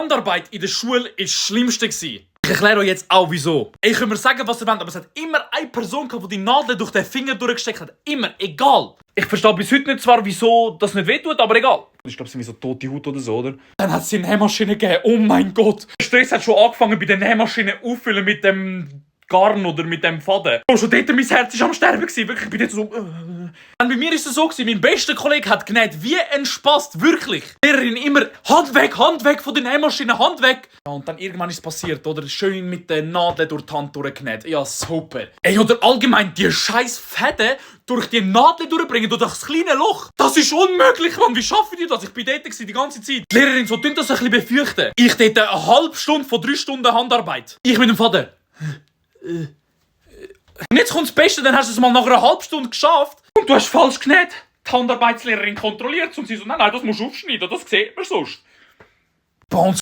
Handarbeit in der Schule war das Schlimmste. Ich erkläre euch jetzt auch wieso. Ich kann mir sagen, was ihr wollt, aber es hat immer eine Person gehabt, die die Nadel durch den Finger durchgesteckt hat. Immer, egal. Ich verstehe bis heute nicht zwar, wieso das nicht wehtut, aber egal. Ich glaube, es ist wie so tote Haut oder so, oder? Dann hat es eine Nähmaschine gegeben. Oh mein Gott. Der Stress hat schon angefangen bei der Nähmaschine auffüllen mit dem Garn oder mit dem Faden. Oh, schon dort mein Herz war am Sterben. Wirklich, ich bin jetzt so... Und bei mir war es so, mein bester Kollege hat genäht wie ein Spast, wirklich. Die Lehrerin immer, Hand weg von der Nähmaschine, Hand weg. Ja, und dann irgendwann ist es passiert, oder? Schön mit der Nadel durch die Hand durchgenäht. Ja, super. Ey, oder allgemein, die scheiß Fäden durch die Nadel durchbringen, durch das kleine Loch. Das ist unmöglich, Mann. Wie schaffen die das? Ich bin dort die ganze Zeit. Die Lehrerin so, tun das ein bisschen befürchten. Ich dort eine halbe Stunde von 3 Stunden Handarbeit. Ich mit dem Vater. Und jetzt kommt das Beste, dann hast du es mal nach einer halben Stunde geschafft und du hast falsch genäht. Die Handarbeitslehrerin kontrolliert und sie so, nein, das musst du aufschneiden, das sieht man sonst. Boah,